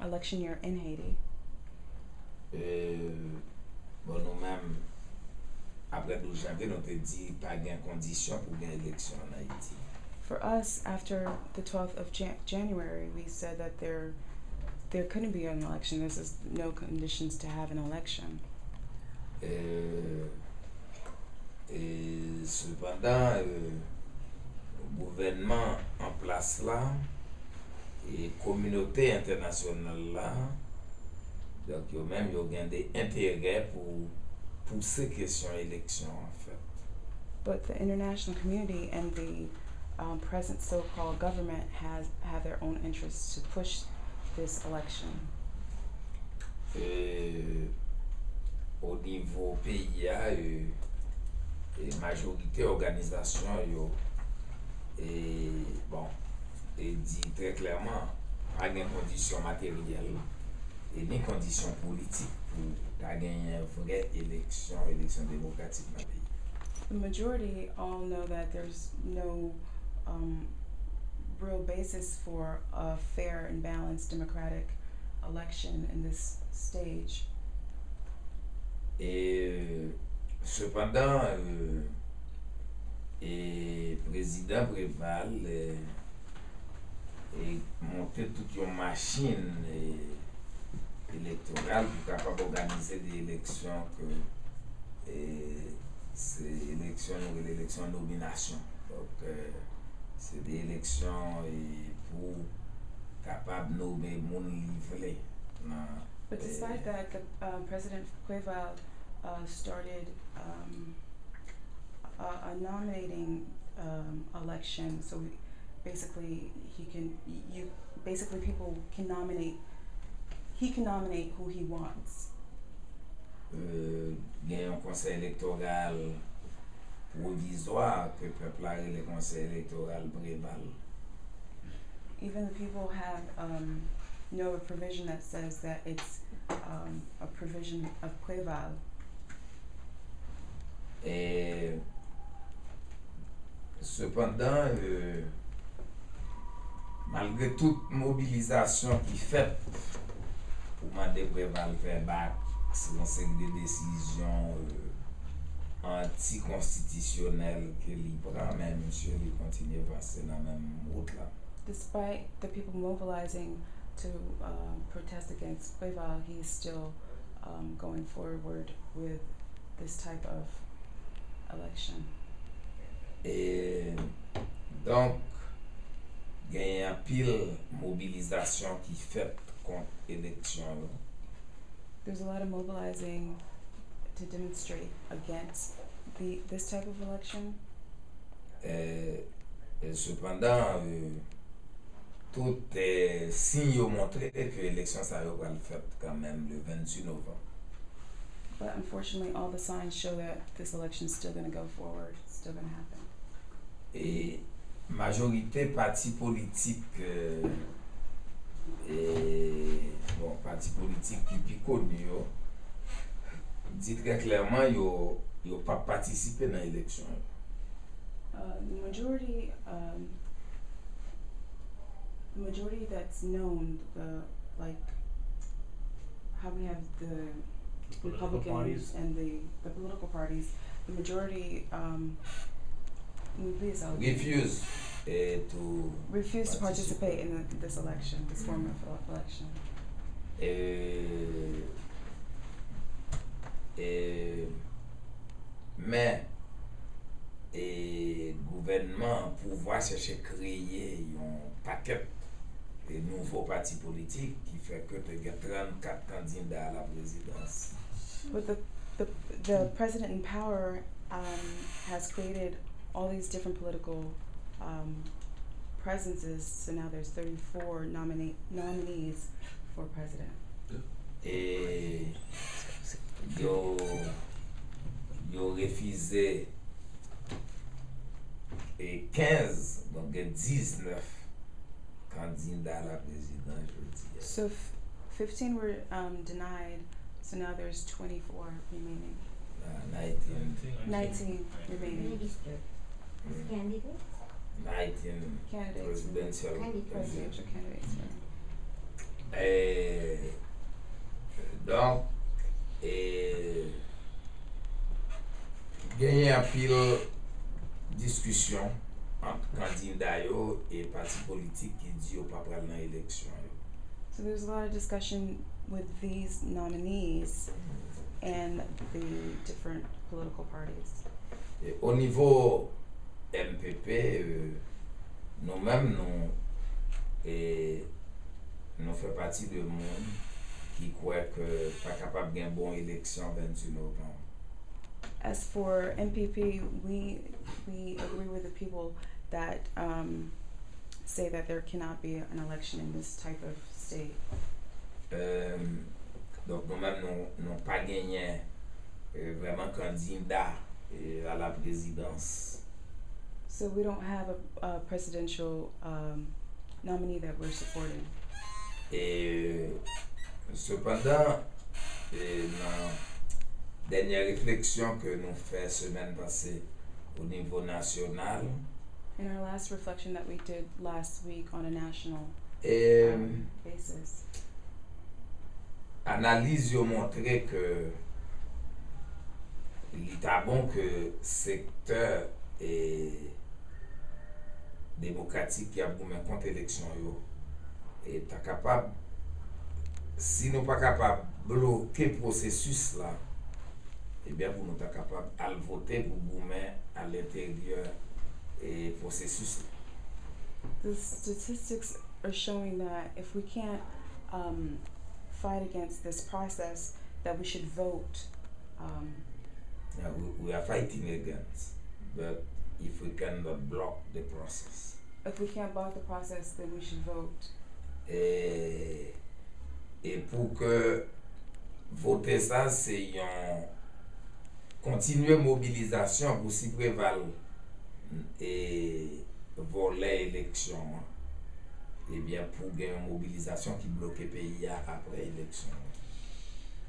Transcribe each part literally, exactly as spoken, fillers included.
election year in Haiti? Euh, bon, nou menm, apre douz janvye, nou te di pa gen kondisyon pou gen eleksyon ann Ayiti. For us, after the twelfth of Jan- January, we said that there there couldn't be an election. There's just no conditions to have an election. Euh, e sepandan, euh, gouvènman an plas la e kominote entènasyonal la, donk, yo menm, yo gen de enterè pou pouse kesyon eleksyon an fèt. But the international community and the um, present so-called government has have their own interests to push this election. E o nivo peyi a, e, e majorite òganizasyon yo, e, bon, e di trè klèman, pa gen kondisyon materyèl e ni kondisyon politik pou ta genyen vrè eleksyon, eleksyon demokratik nan peyi. The majority all know that there's no um, real basis for a fair and balanced democratic election in this stage. E sepandan, e, e prezidan Preval, e, e monte tout yon machin, e, elektoral pou kapab òganize de eleksyon ke, e, se eleksyon, nou rele eleksyon nominasyon. Donk, e, se de eleksyon, e, pou kapab nome moun li vle nan. But despite that, the uh, President Preval uh, started um, a, a nominating um, election. So we, basically, he can you basically people can nominate. He can nominate who he wants. Euh, gen yon konsèy elektoral pwovizwa ke pèp la rele konsèy elektoral Preval. Even the people have um, no provision that says that it's um, a provision of Preval. E sepandan, euh, malgre tout mobilizasyon ki fèt pou mande Preval fè bak yon seri de desizyon, euh, antikonstitisyonèl ke li pran, men misye li kontinye vanse nan menm wout la. Despite the people mobilizing to uh, protest against Preval, he's still um, going forward with this type of election. E donk, genyen anpil mobilizasyon ki fèt kont eleksyon yo. There's a lot of mobilizing to demonstrate against the, this type of election. E, e sepandan, e, tout, e, siy yo montre ke eleksyon sa yo pral fèt kanmenm le venntuit novanm. But unfortunately, all the signs show that this election is still going to go forward, it's still going to happen. E majorite pati politik, e, e, bon, pati politik ki pi koni yo, di trè klèman yo, yo p ap patisipe nan eleksyon yo. Uh, the majority, um, the majority that's known, the like, how we have the Political Republicans parties. And the, the political parties, the majority um, refuse, Refuse, e, to refuse to participate. Participate in the, this election, this form of ele- election. E, e, men, e, gouvènman, pouvwa chèche kreye yon pakèt de nouvo pati politik ki fè ke te gen trannkat kandida a la prezidans. But the, the, the president in power um, has created all these different political um, presences. So now there's thirty-four nominee, nominees for president. E yo, yo refize e kenz, donk gen diznèf kandida la prezidans jodi a. So f- fifteen were um, denied, so now there's twenty-four remaining. Ah, nineteen. nineteen remaining. Minister. It's candidate. Nineteen Candidates. Presidential Candidate. Presidential candidates. E Donk, e, genyen anpil diskisyon ant kandida yo e pati politik ki di yo pa pral nan eleksyon yo. So there's a lot of discussion with these nominees and the different political parties. E o nivo M P P, e, nou menm nou, e, nou fè pati de moun ki kwè ke pa kapab gen bon eleksyon venntuit novanm. As for M P P, we we agree with the people that um, say that there cannot be an election in this type of state. Donk nou menm nou, nou pa genyen, e, vrèman kandida, e, a la prezidans. So we don't have a, a presidential um, nominee that we're supporting. E sepandan, e, nan dènye refleksyon ke nou fè semèn pase o nivo nasyonal, In our last reflection that we did last week on a national e, um, basis, analiz yo montre ke li ta bon ke sektè, e, demokratik ki ap goumen kont eleksyon yo, e, ta kapab, si nou pa kapab bloke pwosesis la, ebyen pou nou ta kapab al vote pou goumen alenteryè, e, pwosesis la. The statistics are showing that if we can't um, fight against this process, that we should vote. Um, Yeah, we, we are fighting against, but if we cannot block the process. If we can't block the process, then we should vote. E, e pou ke vote sa se yon kontinye mobilizasyon pou si Preval, e, vòlè eleksyon an, ebyen pou gen yon mobilizasyon ki bloke peyi a apre eleksyon an.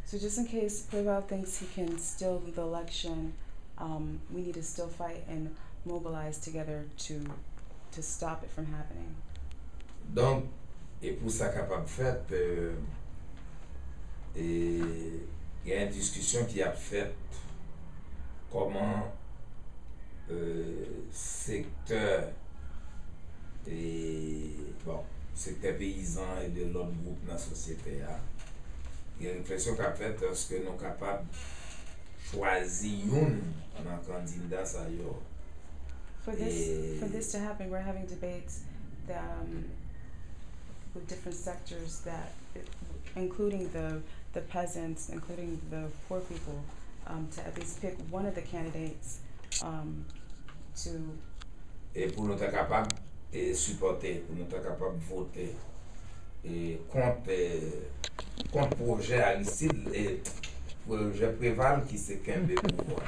So just in case Preval thinks he can steal the election, um, we need to still fight and mobilize together to to stop it from happening. Donk, e pou sa kapab fèt, e, e, gen diskisyon ki ap fèt kòman, e, sektè, e, bon, sektè peyizan e de lòt gwoup nan sosyete a. Gen refleksyon k ap fèt èske nou kapab chwazi youn nan kandida sa yo. For this, for this to happen, we're having debates that, um, with different sectors that, including the the peasants, including the poor people, um, to at least pick one of the candidates um, to E pou nou ta kapab, e, sipòte, pou nou ta kapab vote, e, kont, e, kont pwojè Aristide, e, pwojè Preval ki se kenbe pouvwa.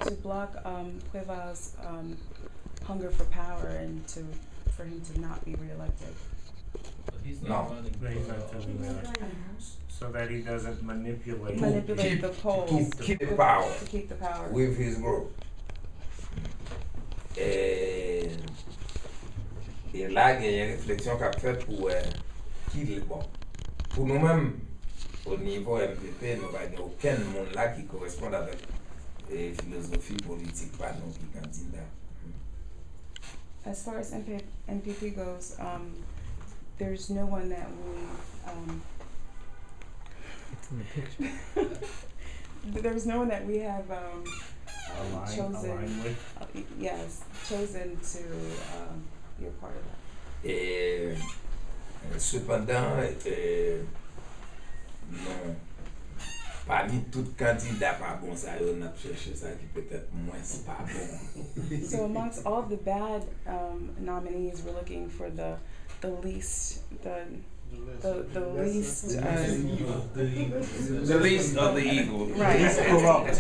To block um, Preval's um, hunger for power and to for him to not be reelected. No. No, he's not telling that. So that he doesn't manipulate. Manipulate the polls To keep the power to keep the power. With his group. E, e la genyen refleksyon k ap fèt pou wè ki bon. Pou nou menm, o nivo M P P, nou pa gen okenn moun la ki koresponn avèk, e, filozofi politik pa nou ki kandida. As far as M P, M P P goes, um, there's no one that we um, It's in the picture. There's no one that we have um, Align, chosen. Align with. Uh, yes, chosen to um, be a part of that. E, sepandan, e, nou, pami tout kandida pa bon sa yo, n ap chèche sa ki petèt mwens pa bon. So amongst all the bad um, nominees, we're looking for the the least the the, the least uh, The least of the evil. Right. Least corrupt.